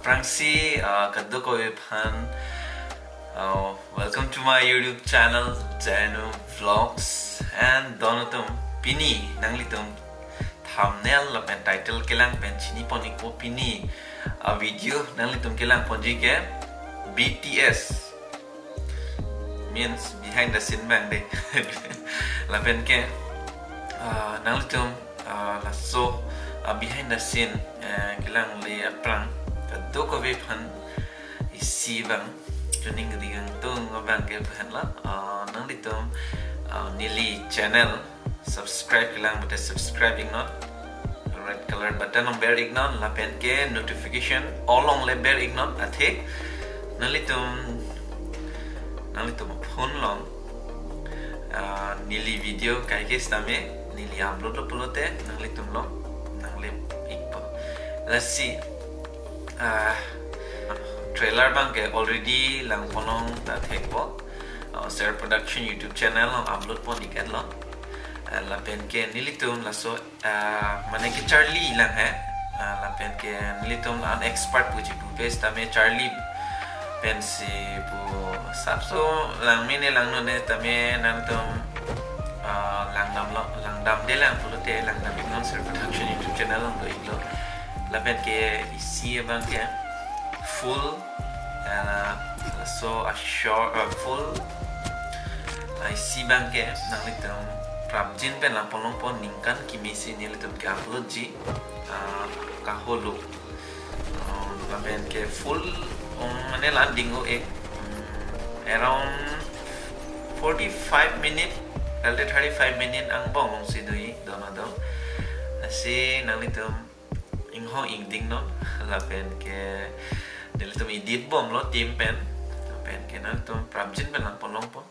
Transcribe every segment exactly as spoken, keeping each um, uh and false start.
Aphrangsi, uh, kadokave aphan, uh, welcome to my YouTube channel, Janu Vlogs. And don atum, pini nanglitum thumbnail lapen title kelang pen chini pon-ikpo, pini a video nanglitum kelang ponji ke B T S, means behind the scene abang dei. Lapen ke, ah, nanglitum, ah, laso, ah, behind the scene, eh, kelangle aphrang kadokave aphan isi abang chuning keding angtung abang ke aphan la, ah, nanglitum, ah, neli channel subscribe kelang pute subscribe iknon, red color button along ber iknon, lapen ke notification all along le ber iknon, athe nanglitum, nanglitum phone along, ah, neli video kaike sitame neli upload lo pulote nanglitum along nangle ikpo. Lasi, ah, trailer abang ke already lang pon-ong ta thekpo. Ah, Ser Production YouTube channel along upload pon-ik-et lo. Ah, lapen ke nelitum laso, ah, mane kecharli lang he. Ah, lapen ke nelitum la-an expert puji pu bes tame charli pensi pu sapso langme ne langno ne tame nangtum, ah, langdam lo, langdamde lang pulote langdam iknon, Ser Production YouTube channel along do-ik lo. Lapen ke isi abang ke full, ah, so a short, ah, full, ah, isi abang ke nanglitum prapjin pen lang pon-ongpo, ningkan kimi si nelitum ke-upload ji, ah, Kaholo. Ah, lapen ke full, um, mane la-an ding-o-e, um, around forty-five minute, kalte thirty-five minute angbong along si do-ik don atum. Lasi nanglitum inghong ingding non, lapen ke nelitum edit bomlo team pen, lapen ke nangtum prapjin pen lang pon-ongpo.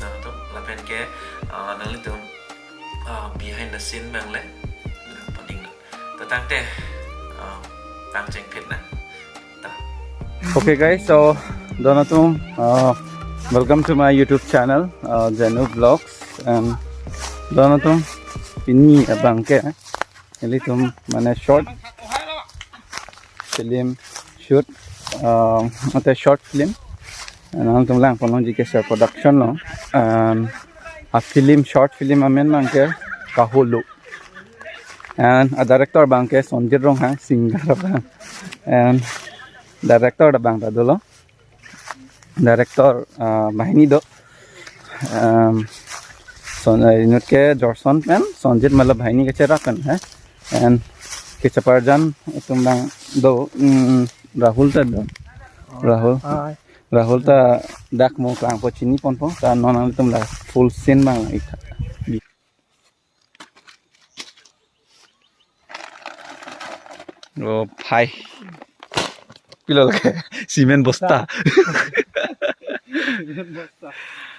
Nangtum, lapen ke, ah, nanglitum, ah, behind the scene abang le lang pon-ik non. To tangte, ah, pangcheng phit nang. Ta. Okay guys, so don atum, uh, welcome to my YouTube channel, uh, Janu Vlogs, and don atum, pini abang ke nelitum mane short film shoot, uh, mate short film, and nangtum lang pon-ongji ke Ser Production along, and a film, short film amen abang ke Kaholo. And a director abang ke Sonjit Ronghang, singer abang. And director abang ta dolo. Director, ah, banghini do. Um, Son, eh, inut ke Jorson pen, Sonjit mala banghini kecherak pen, eh. And kecheparjan atum abang do, mm, Rahul ta do. Rahul. Hi. Rahul ta dak mo klangpo, chini ponpo, ta non nangtum la full scene abang ik. Oh, phai. Pilo lake cement bosta. Cement bosta.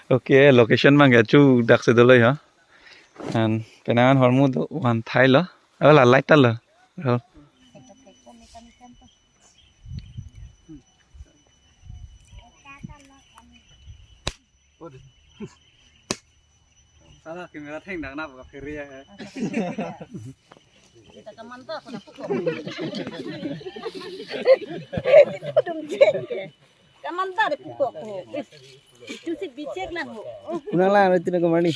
Okay, location abang ke chu dak si dolo ho. And penang an hormu do van thai lo. Ala light ta lo. Oh. Sala camera thengdang nap ka phiri ya. Kita kamanta ko na pukok. Dum cek ke. Kamanta de pukok ko. Itu si bicek lang ho. Kunang lang itu na kemari.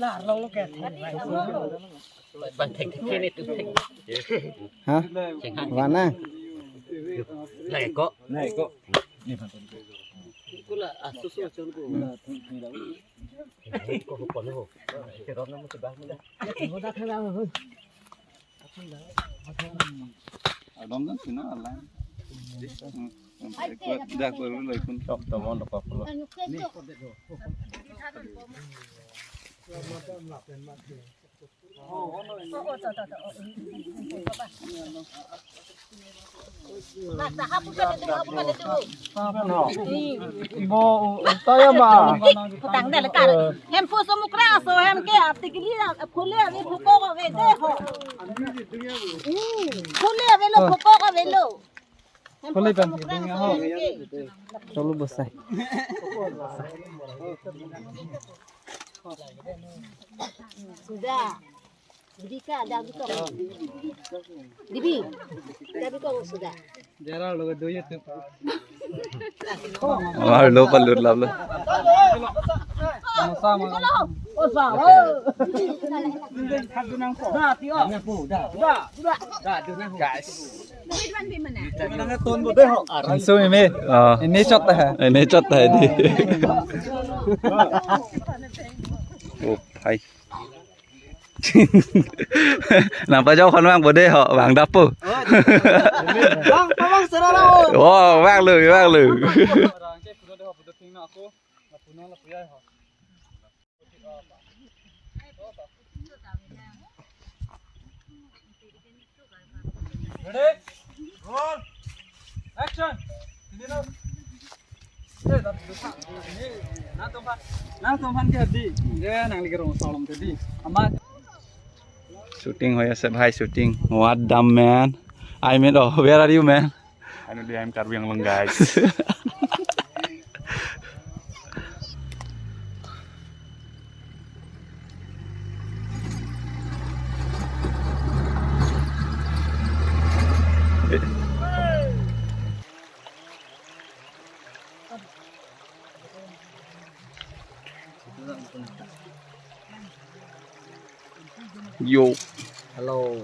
Lar lo lo ke. Ha? Mana? Lai ko. Lai ko. Kula asusu chon ko. Ko ko ko. Cheron na mo ba mo da. Adam dan sina ala. Dak baru lagi pun. Chok tomon ko ko. Ibo, tayo ba? Kutang dal kar. Hem pho so mukra so hem ke ap tikili la phule ave phuko ko ve de ho. Hmm. Phule ave lo, phuko ko ave lo. Hem pho so mukra so hem ke. Chalo bosai. Sudah. Dika, da bikong. Dibi. Da bikong sudah. Jara lo do YouTube. Amar lo palut lap lo. Sama sama. Osa. Da, tio. Da, da. Da, da. Guys. Ton bo de ho. Inso ime. Ah. Ini chot hai. Ini chot hai di. Oh, hai. Nangpajok kon vang bo de ho, vang dappo. Bang, bang, sera lo. Oh, vang lo, vang lo. Ready? Roll. Action. Sini lo. Eh, tapi lupa. Ini, nangtum aphan. Nangtum aphan ke di. Ya, nangli ke rong solom tadi. Amat. Shooting hoy ase bhai, shooting. What the man? I mean, oh, where are you, man? Finally, I'm Karbi Anglong, guys. Yo. Hello.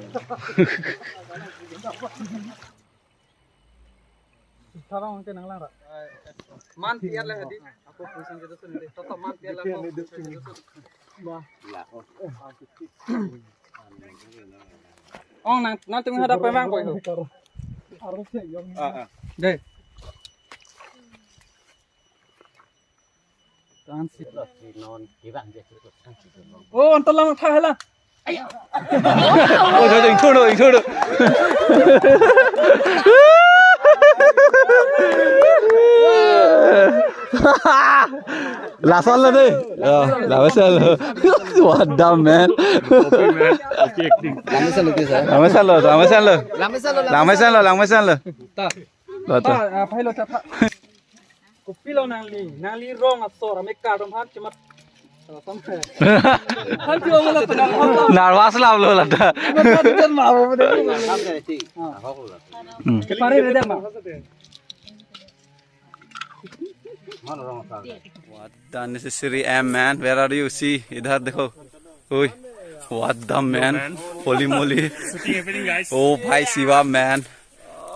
Tharong ke nanglang ra. Man tiar le hadi. Ako pusing gitu sendiri. Toto man tiar le ako pusing gitu sendiri. Ong nang, nangtum hada pemang koi ho. Ah, ah. Deh. Tan si. Oh, antar lang tha hala. Oh, jeng, jeng, intro do, intro do. Lason lo deh. Oh, lamesan lo. What the man? Lamesan lo, lamesan lo, lamesan lo. Lamesan lo, lamesan lo. Lo ta. Ah, ah, phai lo ta, pha. Kopilo nangli, nangli rong asor, ame kardom han chimat. Nervous lap lo lata. Hmm. Pare re ma. What the necessary am, man? Where are you? See, idhar dekho. Oi, what the man? Holy moly. Shooting happening, guys. Oh, bhai Shiva, man.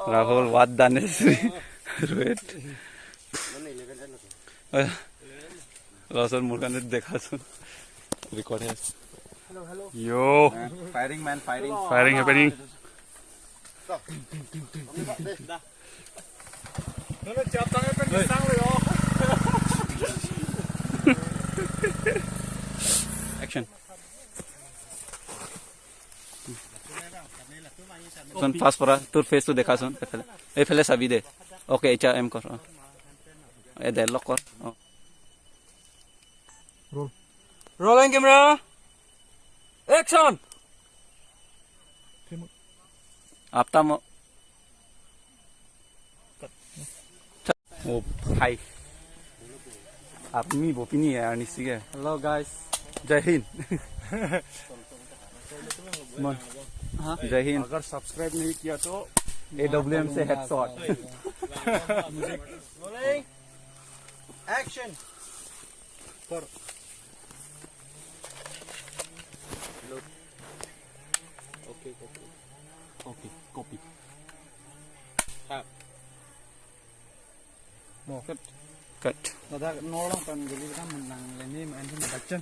Rahul, what the necessary? Rohit. Eh, lason mur kane dekhason. Record hai. Yo. Man, firing, man, firing. Firing happening. Action. Son, first para, তোৰ face টো দেখাচোন, এইফালে, এইফালে চাবি দে। Okay, এতিয়া aim কৰ, অ। এ দে, lock কৰ, অ। Roll. Rolling camera. Action. Apta mo. Oh, hi. Apni bo pini ya, ani sige. Hello, guys. Jai Hind. Mon. हाँ? Jai Hind. अगर subscribe नहीं किया तो A W M से headshot. Rolling. Action. कर। Okay, copy. Okay, copy. Cut. Cut. Cut. Dada, nolong pan guli kan menang leni main sama baca.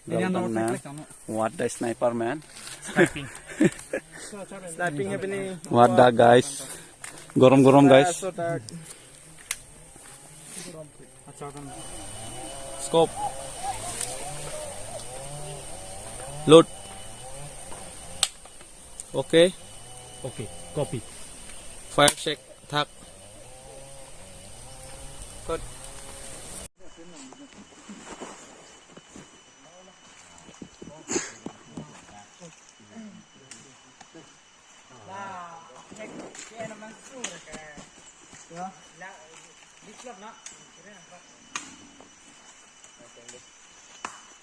Ini yang nomor klik kamu. What the sniper, man? Sniping. Sniping happening. What the, guys? Gorom gorom, guys. Scope. Load. Okay. Okay, copy. Fire check. Thak. Cut.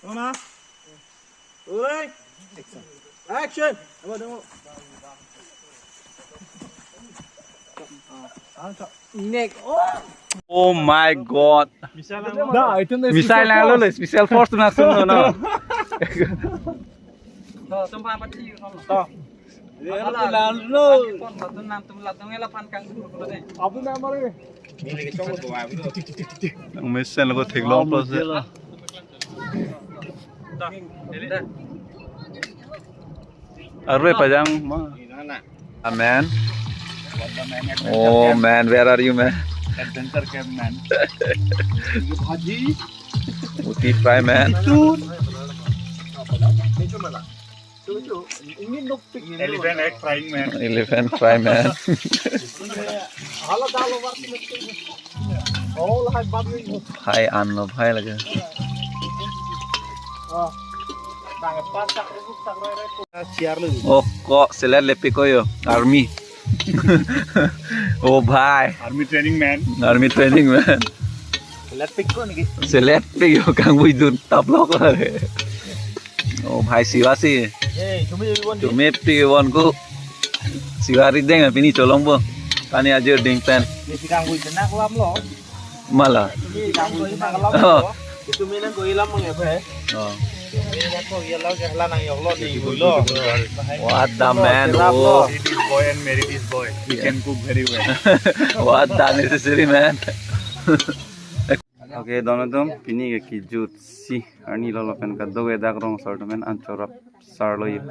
Tuna. Oi. Action. Next. Oh. Oh my God. Missile lang lo, missile force tu nang sung lo, no. To, tum pa pati, tum. To. Ala, ala, ala, tum, tum, tum, tum, ela pan kang dulu, kalau deh. Abu na mari. Ang mesen lagu theklong plus. Arve pajang ma. Amen. Oh man, where are you, man? Adventure camp, man. Bhaji. Uti fry, man. Elephant egg frying, man. Elephant fry, man. Hai an lo, hai lage. Oh, ko selet lepik ko yo, army. Oh, bhai. Army training, man. Army training, man. Selet pik ko niki. Selet pik yo, kang bui dun taplok la. Oh, bhai, siva si. Eh, chumi iwon. Chumi pik iwon ko. Siva rideng pini cholong bo. Pani ajir ding pen. Ye si kang bui kena kelam lo. Mala. Ye si kang bui kena kelam lo. Oh. Chumi nang ko ilam mong ya, bhai. Oh. Chumi nang ko ilam ke hala nang yok lo, ni bui lo. What the man, oh. See this boy and marry this boy. He can cook very well. What the necessary man. Okay, don atum, pini ke kijut si arni lo lapen kadokave dak rong asar atum an chorap sar lo yo.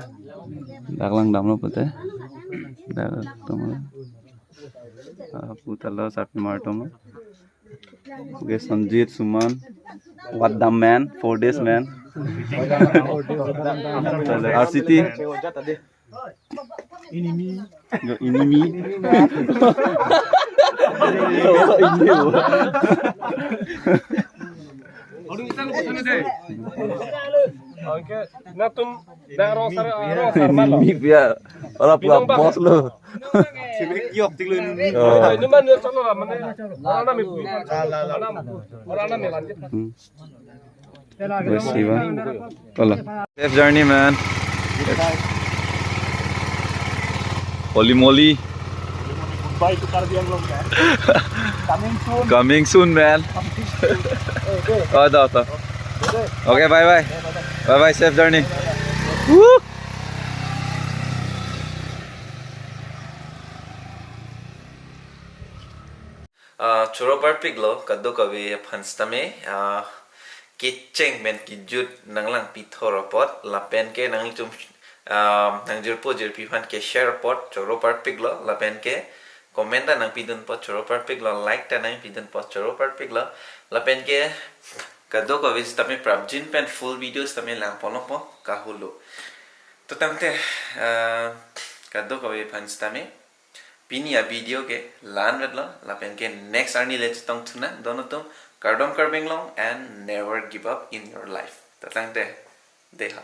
Dak lang damlo pute. Dak atum. Ah, puta lo sarpi mar atum. Okay, Sanjit, Suman. What the man? Four days man. R C T. Enemy. Yo, enemy. Yo, enemy. Oke, na tum dak rong asar, rong asar ma lo. Enemy pia. Ora pura boss lo. Yok tik lo enemy. Oh. Ini mana solo lah, mana? Orang nama itu. Orang nama, orang nama lanjut. Hmm. Wes siva. Hola. Safe journey, man. Holy moly. Goodbye to Karbi Anglong, man. Coming soon. Coming soon, man. Okay. Oh, to, to. Okay. Okay, bye bye. Bye bye, safe journey. Woo! Ah, choro parpik lo, kadokave aphan sitame, ah, kecheng pen kijut nang lang pithor apot, lapen ke nangchum, ah, nang jirpo jirpi aphan ke share apot, choro parpik lo, lapen ke comment ta nang pidun apot, choro parpik lo, like ta nang pidun apot, choro parpik lo, lapen ke kadokave sitame prapjin pen full video sitame lang pon po, kahulu. To tangte, ah, kadokave aphan sitame, pini a video ke la-an vet lo, lapen ke next arni le chetong thu nang, don atum, kardom Karbi Anglong and never give up in your life. To tangte, dei ha.